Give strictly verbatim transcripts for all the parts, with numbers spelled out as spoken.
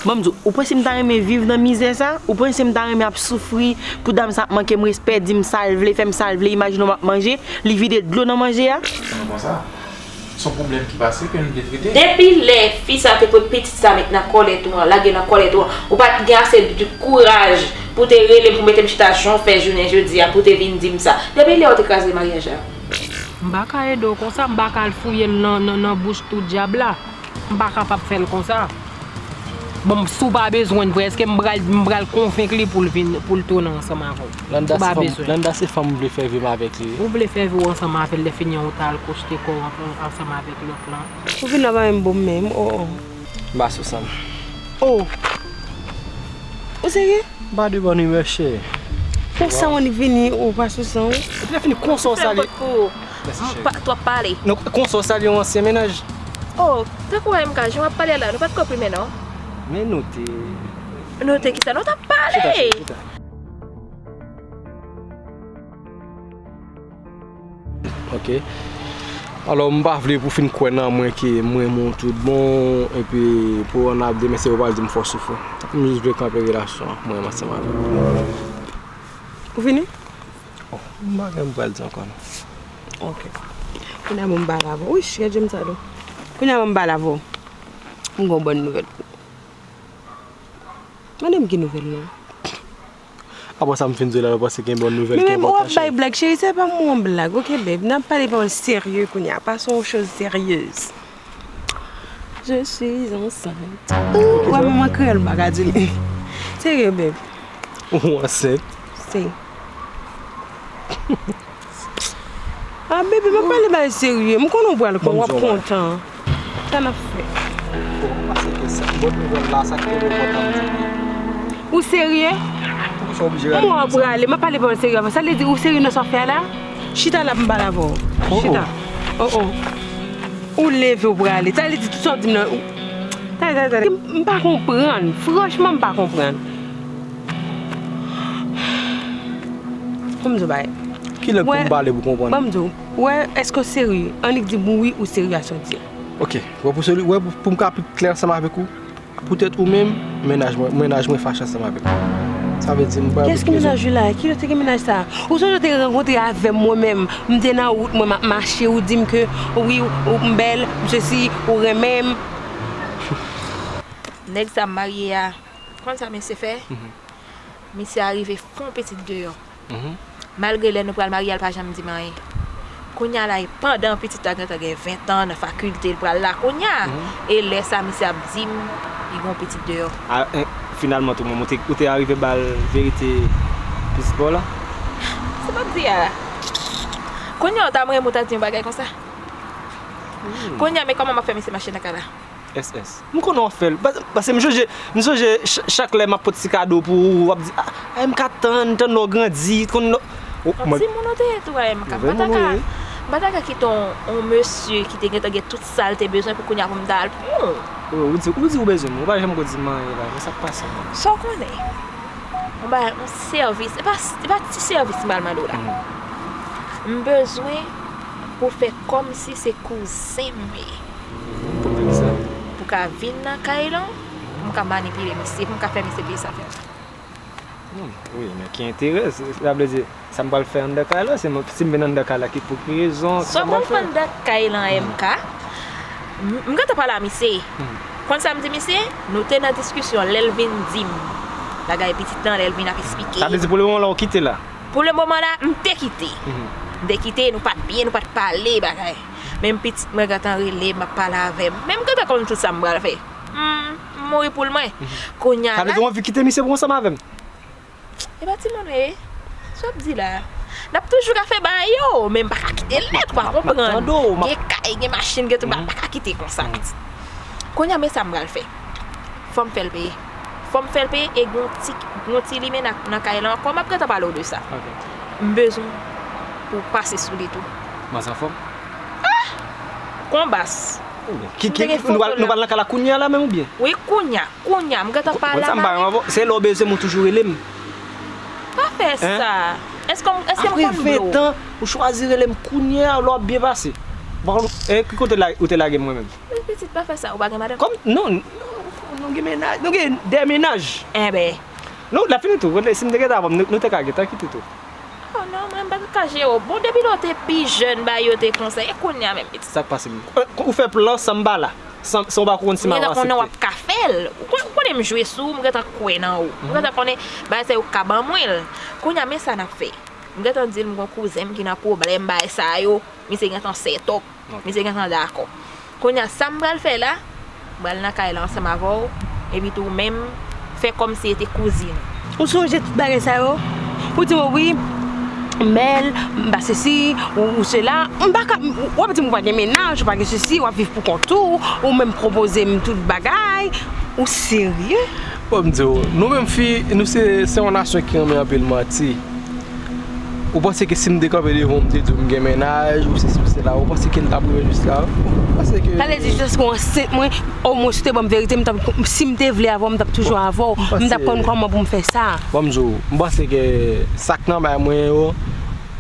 Ban m di w, ou panse m ta renmen viv nan mizè sa? Ou panse m ta renmen ap soufri pou dam sa ap manke m respè, di m sa l vle, fè m sa l vle, imajine w m ap manje, li vide dlo nan manje a? Sa nou konsa? Se yon pwoblèm ki pase ke nou te trete. Depi lè fi sa te pran pitit sa met nan kòlèt ou an, lage nan kòlèt ou an, ou pa t gen ase de kouraj pou te rele m pou mete m chita jan w fè jounen jodi a pou te vin di m sa. Depi lè w te kraze maryaj la? M pa ka ede w konsa, m pa ka al fouye l nan, nan, nan bouch tou dyab la. M pa kapab fè l konsa. Bon, si w pa bezwen l vre, èske m pral, m pral konvenk li pou l vin, pou l tounen ansanm avè w? Landa se fanm, Landa se fanm m vle fè vi m avèk li wi. Ou vle fè vi w ansanm avè l, lè fini an ou t al kochte kò w ansanm avèk lòt lan. Ou vin la pa menm bon menm, oh, oh. M pa sou sa m. Oh. Ou serye? M pa de bòn imè cheri. Konsa w annik vini, ou pa sou sa w. Epi lè fini konsa w salye. Mèsi cheri. Twòp pale. Non, konsa w salye yon ansyen mennaj. Oh, tankou M K, jan w ap pale la, nou pa t konprimen non. Men nou te. Nou te kisa? Nou t ap pale. Chita, chita. Ok. Alò, m pa vle pou w fin kwè nan mwen ke m renmen w tout bon, epi pou w ann ap demen se ou pral di m fò w soufri. M jis vle kanpe relasyon an, mwen menm ansanm avè w. Ou fini? Oh, m pa gen m pral di ankò non. Ok. Kounye a ban m pale avè w. Wi, gad jan m sa dou. Kounye a ban m pale avè w. M gen yon bòn nouvèl pou ou. Mande m ki nouvèl lan. Apre sa m fin di w la, ou panse gen bòn nouvèl ki enpòtan, cheri. Men menm w ap bay blag, cheri, se pa mwen yon blag, ok, babe? N ap pale pawòl serye kounye a, passons aux choses sérieuses. Je suis enceinte. Ooh, w ap mwen kreyòl, m pa ka di l. Serye, babe. Ou ansent? Si. Ah, baby, m ap pale bagay serye. M konnen w pral konn, w ap kontan. Sa n ap fè? Bon, pase ke sa. Bòn nouvèl la, sa ki te enpòtan m di w. Ou serye? Poukisa w oblije rale konsa? Mwen w ap rale, m ap pale bagay serye avè w. Sa vle di ou serye nan sa w fè a la? Chita la pou m pale avè w. Oh, oh. Chita. Oh, oh. Ou leve, w prale. Sa vle di tout sa w di m nan, ou, tande, tande, tande. M, m pa konprann. Franchman, m pa konprann. Ban m di w bagay. Kilè pou m pale pou konprann? Ban m di w. Wè, èske w serye? Annik di m wi ou serye a sa w di a. Ok. Wè, pou seli, wè, pou, pou m ka pi klè ansanm avèk ou, poutèt ou menm, mennaj mwen, mennaj mwen fache ansanm avèk ou. Sa vle di m pa. Kiyès ki mennaj ou la? Kilè w te gen mennaj sa? Ou sonje w te rankontre avè m, mwen menm, m te nan wout mwen, m ap mache, ou di m ke wi, ou, m bèl, m sesi, ou renmen m. Nèg sa m marye a, konn sa misye fè? Misye arive fè yon pitit deyò. Malgre lè nou pral marye a, l pa janm di m anyen. Kounye a la, e pandan pitit la gentan gen ven tan nan fakilte, l pral la kounye a. E lè sa, misye ap di m, li gen yon pitit deyò. A, en, finalman, tou, ou te, ou te arive ba l verite pitit pa w la? Sa m ap di a la. Kounye a, w ta renmen m ta di yon bagay konsa? Kounye a, men kòman m ap fè misye mache nan kay la? S S. M konnen w ap fè l. Pas-, paske m sonje, m sonje ch-, chak lè m ap pot ti kado pou ou, w ap di, ah, M K, tann, tann lè w grandi, tann lè w. Yon timoun ou te ye tou a M K. M pa ta ka, m pa ta ka kite yon, yon mesye ki te gentan gen tout sa l te bezwen pou kounye a pou m ta al pran w. Ou di, ou di ou bezwen m, ou pa janm ko di m anyen la, men sa k pase menm? Sa w konnen? Yon bagay, yon sèvis, e pa, e pa ti sèvis m pral mande w la. M bezwen pou w fè kòmsi se kouzen m ye. Pou ki sa? Pou ka vin nan kay lan, pou m ka manipile misye, pou m ka fè misye peye sa fè. Hmm, wi, men ki enterè? Sa vle di, sa m pral fè anndan kay lan, se mwen, si m vin anndan kay la, ki, pou ki rezon? Sa w pral fè anndan kay lan, M K? M, m gentan pale a misye. Konn sa m di misye? Nou te nan diskisyon, lè l vin di m bagay pitit lan, lè l vin ap esplike. Sa vle di pou le moman la, ou kite la? Pou le moman la, m te kite. M te kite, nou pa t byen, nou pa t pale bagay. Menm pitit mwen gentan rele m, ap pale avè m. Men m gentan konn tout sa m pral fè. M, m mouri poul mwen. Kounye a la. Sa vle di w anvi kite misye pou ansanm avè m? E pa timoun ou ye. Sa w ap di la? N ap toujou ka fè bagay yo, men m pa ka kite l nèt, ou pa konprann. Gen kay, gen machin, gen tout, m pa ka kite konsa, pitit. Kounye a, men sa m pral fè. Fò m fè l peye. Fò m fè l peye e gon ti, gon ti limen nan, nan kay la ankò, m ap gentan pale w de sa. M bezwen pou w pase sou li tou. Manzè anfòm? Ah! Konbas. Ki, ki, nou pral, nou pral nan kay la kounye a la menm oubyen? Wi, kounye a, kounye a, m gentan pale avè w. Se lè w bezwen m ou toujou rele m. Pa fè sa. Èske m, èske m konn vle w? Apre ven tan, ou chwazi rele m kounye a, lè w ap byen pase. Ou pa konn, e, ki kote ou te lage m mwen menm? Men pitit, pa fè sa, ou pa gen madanm? Kòm, non, Nou gen mennaj, nou gen de mennaj. Enben. Nou, l ap fini tou. Kote, si m te gentan avè w, nou, nou te ka gentan kite tou. Oh non, mwen m pa t ka jere w. Bon, depi lè w te pi jèn, bagay yo te konsa. E kounye a menm, pitit. Sa k pase menm? Ou fè plan san m pa la. San, san w pa konn si m ap aksepte. M gentan konnen w ap ka fè l. Ou konn, ou konnen m jwe sou ou, m gentan kwè nan ou. M gentan konnen bagay sa yo ka ban mwen l. Kounye a, men sa n ap fè. M gentan di l m gon kouzen m ki nan pwoblèm bagay sa yo. Misye gentan set up. Misye gentan dakò. Kounye a, sa m pral fè la, m pral nan kay la ansanm avè w, epi tou ou menm, fè kòmsi e te kouzin ou. Ou sonje tout bagay sa yo? Ou di mwen wi, m bèl, m pa sesi, ou, ou sela. M pa ka, w ap di m ou pa gen mennaj, ou pa gen sesi, w ap viv pou kont ou, ou menm pwopoze m tout bagay. Ou serye? Bon, m di w, nou menm fi, nou se, se yon nasyon ki renmen anpil manti. Ou panse ke si m te kanpe devan w, m te di w m gen mennaj, ou sesi, ou sela, ou panse ke l t ap rive jis la? Ou panse ke... Sa vle di jiskaske w ansent mwen, omwen si w te ban m verite, m t ap, si m te vle avè w, m t ap toujou avè w. M t ap konn kòman pou m fè sa. Bon, m di w, m panse ke sa k nan bay mwen yo,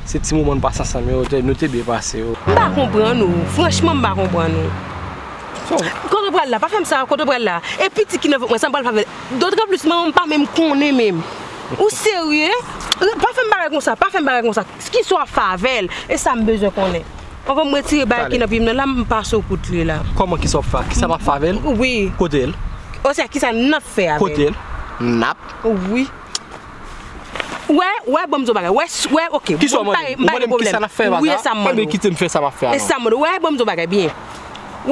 se ti moman n pase ansanm yo, te, nou te byen pase yo. M pa konprann ou. Franchman, m pa konprann ou. Kote w pral la? Pa fè m sa, kote w pral la? E pitit ki nan vant mwen, sa m pral fè avè l? Dotranplis, manman m pa menm konnen menm. Ou serye? Pa fè m bagay konsa, pa fè m bagay konsa. Kisa w ap fè avè l? E sa m bezwen konnen. Anvan m retire bagay ki nan pye m nan la, m pase w kout li la. Kòman kisa w ap fè? Kisa m ap fè avè l? Wi. Kote l? Osea, kisa n ap fè avè l? Kote l? N ap? Wi. Wè, wè, ban m di w bagay. Wè, wè, oke. Kisa w mande m? Ou mande m kisa n ap fè avè l? Wi, e sa m mande w. Ebyen, kite m fè sa m ap fè a non. E sa m mande w. Wè, ban m di w bagay byen.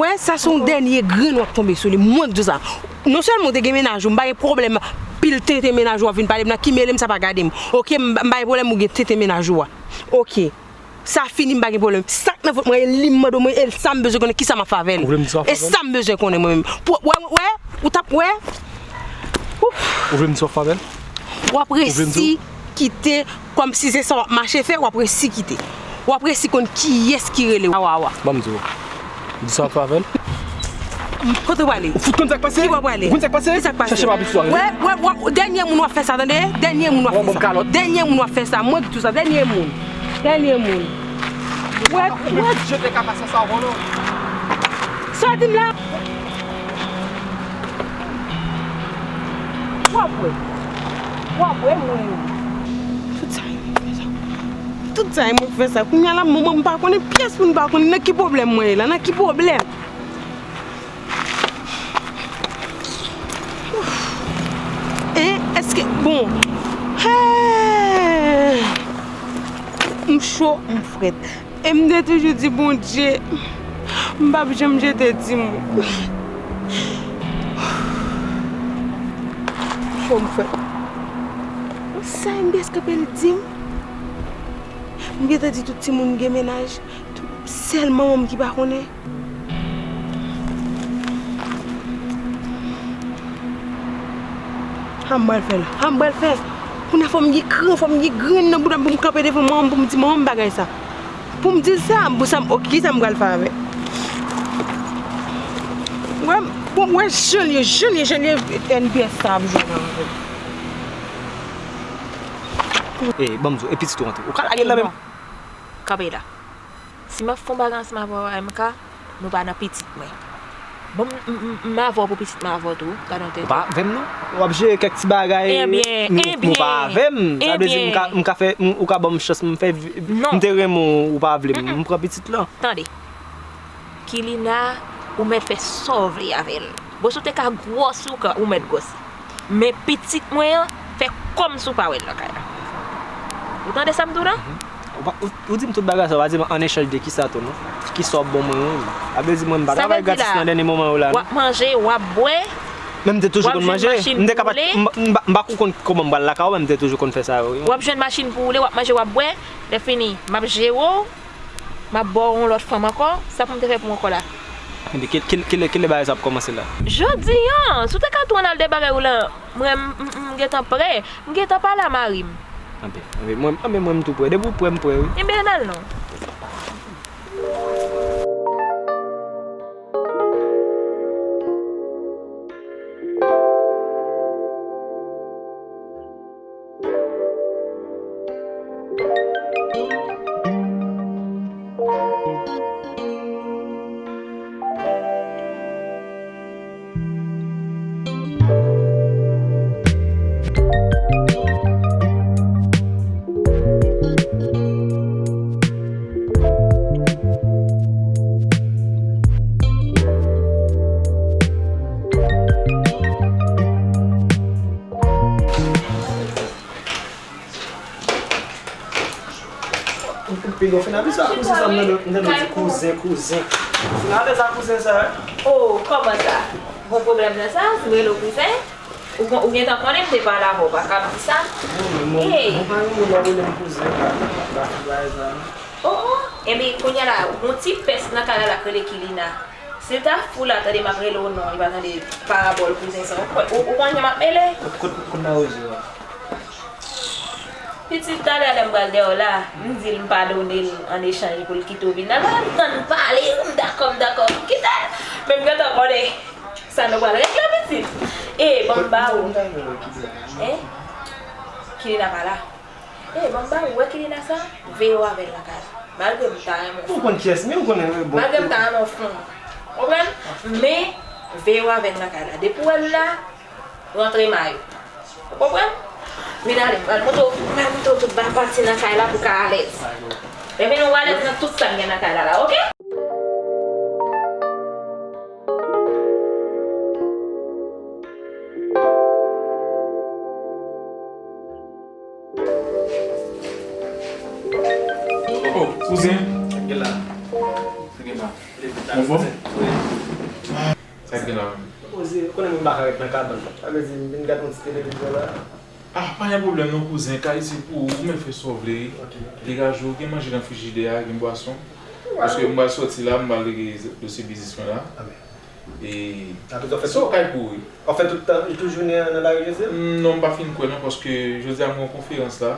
Wè, sa se yon dènye grenn w ap tonbe sou li. Mwen k di w sa. Non sèlman w te gen mennaj ou, m pa gen pwoblèm. Pil tenten mennaj ou ap vin pale m nan ki mele m, sa pa gade m. Oke, m, m pa gen pwoblèm ou gen tenten mennaj ou a. Oke. Sa fini, m pa gen pwoblèm. Sa k nan vant mwen, e li m mande w mwen, e sa m bezwen konnen, kisa m ap fè avè l? Ou vle m di sa w ap fè avè l? E sa m bezwen konnen mwen menm. Pou, wè, wè, ou t ap, wè. Ouf. Ou vle m di sa w ap fè avè l? W ap resi kite, kòmsi se sa w ap mache fè, w ap resi kite. W ap resi konn kiyès ki rele w. Awa, awa. Ban m di w. Di sa w ap fè avè l. Kote w prale? Ou fout konn sa k pase? Ki bò w prale? Ou konn sa k pase? Ki sa k pase? Chache papye sou avè l. Wè, wè, wè, dènye moun w ap fè sa, tande? Dènye moun w ap fè sa. Dènye moun w ap fè sa. Mwen ki di w sa, dènye moun. Dènye moun. Wè, wè. Jete kaka sa sa w konnen. Sa w di m la? W ap wè. W ap wè mwen. Tout sa e mwen k fè sa. Tout sa e mwen k fè sa. Kounye a la, manman m pa konnen, pyès moun pa konnen nan ki pwoblèm mwen ye la, nan ki pwoblèm. Ouf. E, èske, bon. Hey! M cho, m frèt. E m te toujou di Bondye, m p ap janm jete timoun. Fò m fè. Sa M B S kanpe l di m. M gentan di tout timoun gen mennaj. Sèl manman m ki pa konnen. Sa m pral fè la? Sa m pral fè? Kounye a fò m gen kran, fò m gen grenn nan bouda m pou m kanpe devan manman m, pou m di manman m bagay sa. Pou m di l sa, pou sa m, oke, kisa m pral fè avè l? Wè, bon, wè, jan l ye, jan l ye, jan l ye, N P S sa ap jwe nan avè l. E, ban m di w, e pitit ou antre. Ou ka lage l la menm. Kanpe la. Si m ap fè yon bagay ansanm avè w, M K, nou pa nan pitit mwen. Bon, m, m, m, m avè w pou pitit mwen avè w tou, gade yon tenten. Ou pa avè m non. W ap jere kèk ti bagay, ebyen, nou, nou pa avè m. Sa vle di m ka, m ka fè, m, ou ka ban m chans, m fè vi-, m te renmen w, ou pa vle m, m pran pitit lan. Tande. Kilina, ou mèt fè sa w vle avè l. Bon, si w te ka gwòs, ou ka, ou mèt gwòs. Men pitit mwen an, fè kòmsi w pa wè l nan kay la. Ou tande sa m di w la? Ou pa, ou, ou di m tout bagay sa, ou pa di m an echanj de kisa tou non. Kisa w ap ban mwen, wi. Sa vle di mwen m pa travay gratis nan dènye moman yo la non. W ap manje, w ap bwè. Men m te toujou konn manje. M te ka pa, m, m, m pa konn kòman m pral lakay ou, men m te toujou konn fè sa yo, wi. W ap jwenn machin pou woule, w ap manje, w ap bwè. Lè fini, m ap jere w. M ap ba w yon lòt fanm ankò, sa pou m te fè pou w ankò la? Ebyen, ki, ki, kilè, kilè bagay sa ap kòmanse la? Jodi a, si w te ka tou ann al de bagay ou la, mwen, m, m, m gentan prè, m gentan pale a mari m. Anben, anben, mwen, anben, mwen m tou prè. Depi w prè, m prè, wi. Ebyen, ann al non. Piga w fin abitye a kouzen sa, m tande, m tande w di kouzen, kouzen. Ou fin alèz a kouzen sa, wi. Oh, kòman sa? Gon pwoblèm nan sa, si m rele w kouzen? Ou, kon- ou gentan konnen m te pale avè w, ou pa ka ap di sa. Mwen, mwen, mwen pa renmen moun nan rele m kouzen, pa, pa, pa fè bagay sa, non. Oh, oh, enben, kounye a la, gon ti pès nan kay la la k rele Kilina. Si l ta fou la, tande m ap rele w non, li pa tande parabòl kouzen sa. Ou, ou, ou konn jan m ap mele? Kot, kot, kot Mawozo a? Pitit, talè lè m pral dèyè w la, m di l m padone l an echanj pou l kite w vin la. Lè m tann pale, m dakò, m dakò, m kite l. Men m gentan konnen sa nou pral regle, pitit. E, ban m ba ou. Hein? Kilina pa la. E, ban m ba ou, wè Kilina sa, veye w avè l nan kay la. Malgre m ta renmen w fon. Ou konn kiyès, men ou konnen, bon. Malgre m ta renmen w fon. Konprann? Men, veye w avè l nan kay la. Depi w wè l la, rantre mayo. Ou konprann? Vin ale, m pral montre w, m pral montre w tout ba pati nan kay la pou w ka alèz. Lè vini w alèz nan tout sa k gen nan kay la la, oke? Oh, kouzen. Sa k gen la? Sa k gen la? Anfòm? Sa k gen la menm? Poze, ou konnen mwen pa ka ret nan kabann. Sa vle di, m vin gade yon ti televizyon la. Ah, pa gen pwoblèm non, kouzen. Kay se pou ou, ou menm fè sa w vle. Ok, ok. Degaje w, gen manje nan frijidè a, gen bwason. Paske m pral sòti la, m pral regle dosye biznis mwen la. Ah, men. E sa w kay pou ou, wi. Ou fè tout tan, ou toujou nan, nan lari Jezril? Non, m pa fin kwè non, paske jodi a m gen yon konferans la.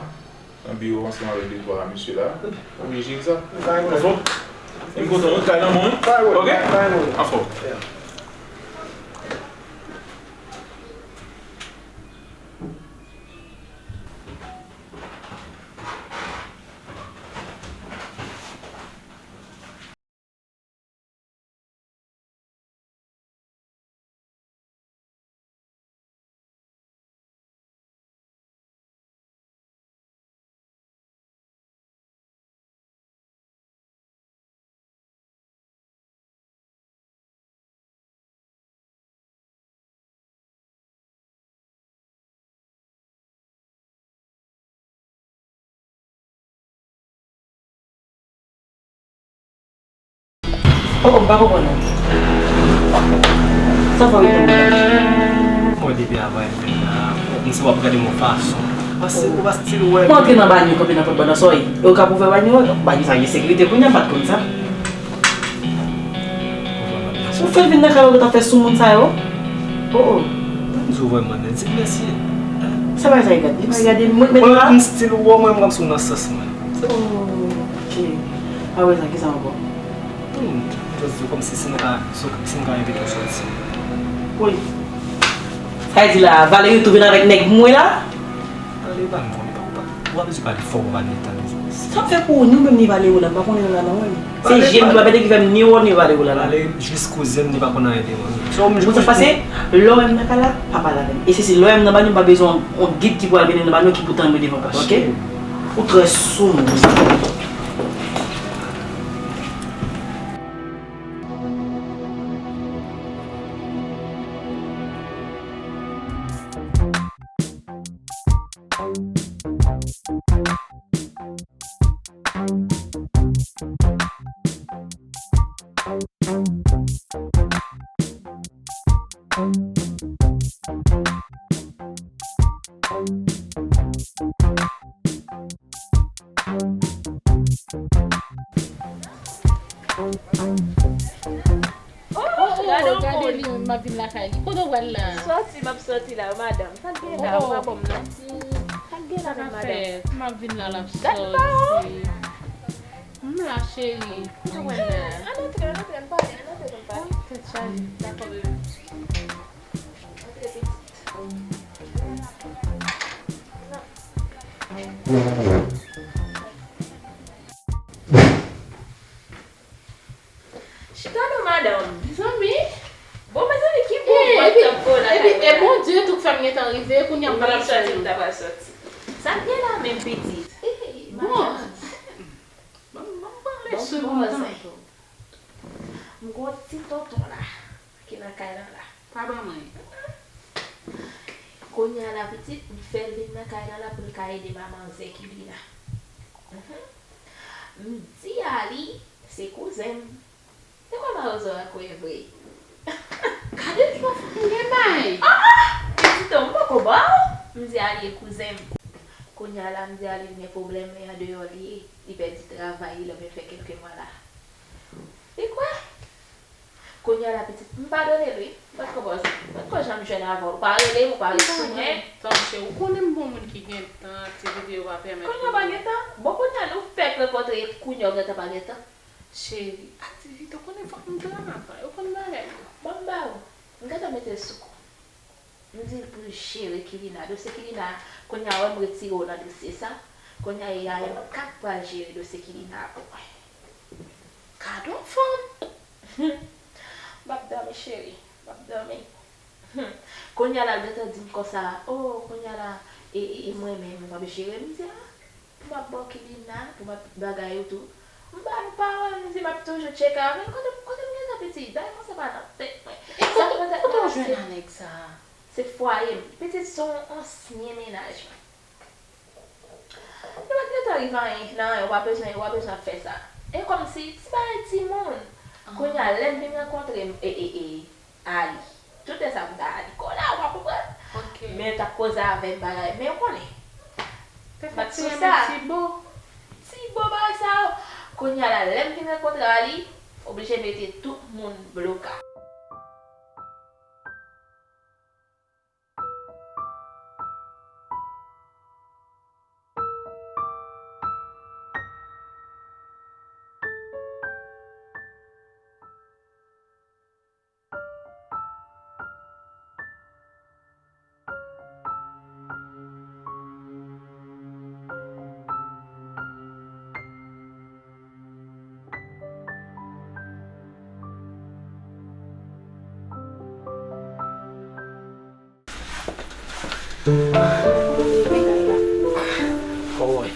Nan biwo ansanm avèk de twa mesye la. Oblije egzak. Anfòm? E m kontan, wi, kay nan men w, wi. Ok? Anfòm. Oh, oh, m pa konprann ou. Sa fè w ret tankou sa? Mwen depi avan m vin la, m se w ap gade m yon fason. Ou pa stil wè. Mwen antre nan banyo kanpe nan pòt banda sa w ye. E ou ka pou fè banyo, banyo sa gen sekirite kounye a, m pa t konn sa. Ou fè l vin nan kay ou, ou t ap fè sou moun sa yo? Oh, oh. M di w vrèman, Nancy, mèsi. Sa bagay sa e gade, e pa gade mwen menm la. M stil ou, mwen, m rann sou nan sans mwen. Oh, ok. Apre sa, kisa ankò? Hmm, just di w kòmsi si m ka, si m ka envite w sòti. Woy. Sa vle di la, Valerie tou vin avèk nèg mwen la? Valerie pa m konnen, pa, pa. Ou pa bezwen pale fò pou Valerie tande. Sa m fè pou ou, ni ou menm ni Valerie la, m pa konnen nou la non, wi. Se je m ki pa pete ki fè m ni ou ni Valerie la la. Valerie jis kouzen m, li pa konn anyen de mwen. So, m jis pase, lè w wè m nan kay la, pa pale avè m. E se si lè w wè m nan banyo, m pa bezwen yon gid ki pral mennen nan banyo ki pou tann mwen devan pòt la, ok? Ou trè sou moun. Oh, oh, gade yon moun. Gade li menm, m ap vin lakay li. Kote w pral la? Sòti, m ap sòti la, madanm. Sa k gen la? Ou pa ban m non. Sa k gen la menm, madanm? M ap vin la, l ap sòti. M la, cheri. Kote w pral la? Ann antre, ann antre, ann pale, ann antre, ann pale. Tèt chaje. Dakò, bebe. Antre, pitit. Chita non, madanm. Mezanmi. Bon, mezanmi, ki bon vant k ap fè w lakay mwen la? E Bondye tou k fè m gentan rive, kounye a m pa t ap sòti. Sa k gen la menm, pitit? Bon. Ban m, ban m pale sou nou tanto. M gon ti tonton la, ki nan kay lan la. Pa ban mwen. Kounye a la, pitit, m fè l vin nan kay lan la pou l ka ede manmanzè Kilina. Mhm. M di Ali se kouzen m. Se kwa mawozo a kwè vre? Gade ti fanm gen may. Ah! Pitit, m poko ba w. M di Ali e kouzen m. Kounye a la, m di Ali l gen pwoblèm, men andeyò li ye. Li pèdi travay li, l ap vin fè kèlke mwa la. Li kwè? Kounye a la, pitit, m padone l wi. M pa t ko, m pa t ko janm jwenn avè w. Ou pa rele m, ou pa ret sou mwen. Tann, cheri, ou konnen m pa yon moun ki gen tan, aktivite yo pa pèmèt. Kounye a pa gen tan? Bon, kounye a nou fèk rankontre, kounye a w gentan pa gen tan. Cheri, aktivite, ou konnen fòk m travay, ou konn bagay yo. Ban m ba ou. M gentan mete l sou kou. M di l pou l jere Kilina. Dosye Kilina, kounye a wè m retire w nan dosye sa. Kounye a, e A M kat pral jere dosye Kilina a pou mwen. Gad on fanm! M ap dòmi, cheri. M ap dòmi. Kounye a la, l gentan di m konsa, o, kounye a la, e, e, e mwen menm, ou p ap jere m? M di, a, pou m ap ba w Kilina, pou m ap bagay ou tou. M ba nou pawòl, m di m ap toujou tcheke avè l. Kote, kote m gentan pitit? Bagay konsa pa nan tèt mwen. E kote, kote w jwenn a nèg sa a? Se fwaye m. Pitit, se yon ansyen mennaj mwen. Nou pa t gentan rive anyen nan anyen, ou pa bezwen, ou pa bezwen ap fè sa. E kòmsi, ti bagay timoun. Kounye a, lè m vin rankontre m, e, e, e, Ali. Tout lè sa m ta Ali. Kounye a, ou pa konprann? Men l t ap koze avè m bagay. Men ou konnen. M pa t sou sa. Ti bo bagay sa yo. Kounye a la, lè m vin rankontre Ali, oblije mete tout moun bloka. Kòman w ye?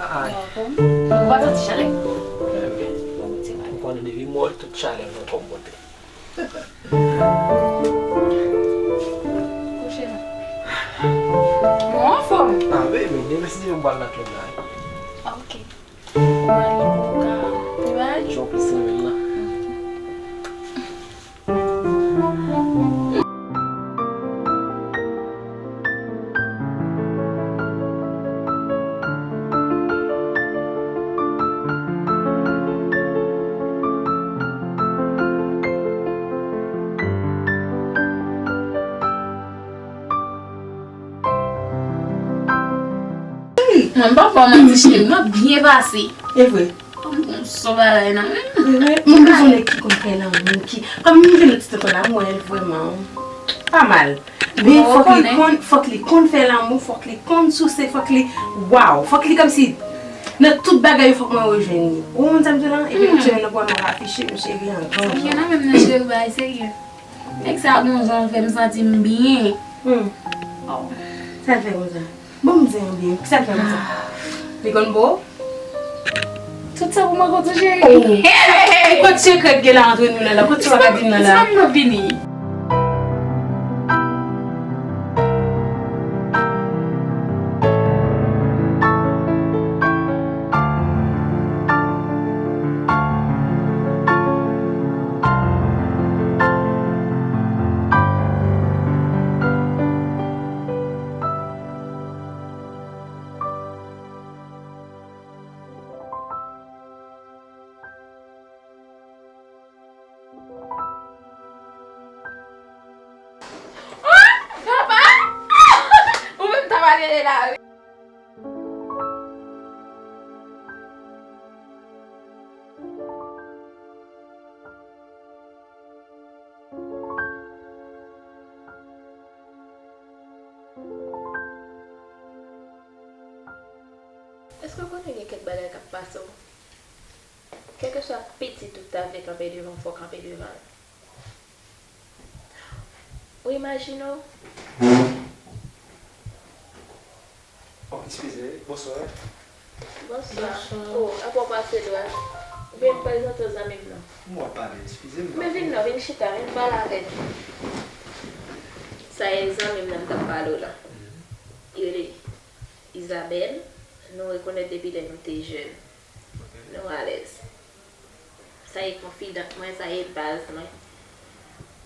Ay. Ou pa santi chalè? Ou konnen depi m wè w, tout chalè m nan kò m monte. Kouche la. Mwen anfòm. Ah, baby, demen si Dye vle m pral nan klèb la. Ah, ok. Ou pral, ou ka, ou pral? Jan w plis renmen l lan. Mwen, m pa fè w manti, cheri, m ap byen pase. E vre? Kòm m gon sò bagay nan men m. Mwen bezwen nèg ki konn fè lanmou, ki, kòm m vin nan ti tonton la, m wè l vrèman pa mal. Men fòk li konn, fòk li konn fè lanmou, fòk li konn souse, fòk li, waw, fòk li kòmsi nan tout bagay yo, fòk mwen rejwenn li. Ou konprann sa m di w lan? Epi lòt semèn nan pou wè m ap afiche m, cheri, an gran jan. Gen nan menm nan, cheri, bagay serye. Nèg sa gon jan fè m santi m byen. Hmm. Oh. Sa l fè konsa? Bon, m di anbyen, kisa l fè konsa? Li konn bo? Tout sa pou mwen kontou, cheri. Oh. Kot sekrè k gen la antre nou la la? Kot sa w pa ka di m nan la? Ti fanm nan vini. Ah! Papa! Ou menm ta pale de la wi. Èske w konnen gen kèk bagay k ap pase w? Kèlkeswa pitit ou ta vle kanpe devan w, fò w kanpe devan l. Ou imajine w? Oh, eskize, bonswa. Bonswa. Bonswa. Oh, apa w pase dwat? Oubyen m prezante w zanmi m nan? M wè w ap pale, eskize m. Men vin non, vin chita, vin pale avè m. Sa e zanmi m nan m t ap pale w la. Mhm. Rele Isabelle, nou rekonèt depi lè nou te jèn. Nou alèz. Sa e konfidant mwen, sa e baz mwen.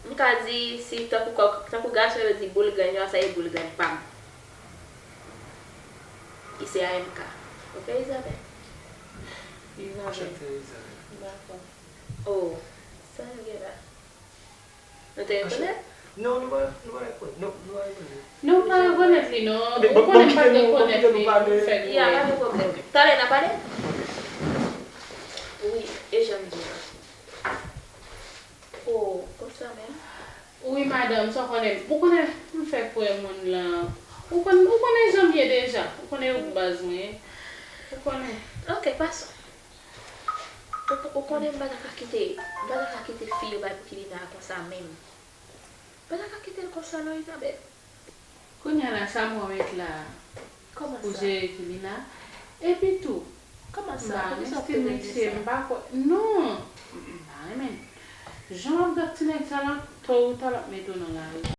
M ka di, si tankou kòk, tankou gason yo di boul grenn yo, sa e boul grenn pa m. Ki se A M K. Ok, Isabelle? Isabelle. Dakò. Oh, sa nou gen la? Nou te rekonèt? Non, nou pa, nou pa rekonèt. Non, nou pa rekonèt. Non, m pa rekonèt li, non. Ou konnen m pa t rekonèt li, m fèk wè. Ya, pa gen pwoblèm. Talè n a pale? Wi, e jan m di w la. Oh, konsa menm? Wi, madanm, sa w konnen. Ou konnen, m fèk wè moun lan. Ou konnen, ou konnen jan m ye deja. Ou konnen yo k baz mwen ye. Ou konnen. Ok, pason. Ou, ou konnen m pa ta ka kite, m pa ta ka kite fi yo bay pou Kilina konsa menm. M pa ta ka kite l konsa non, Isabelle. Kounye a la, sa mwen met la pou jere Kilina. Epi tou, m pa renmen stil misye, m pa kwè. Non, m pa renmen. Jan w ap gad ti nèg sa la, to ou ta l ap mete w nan lari.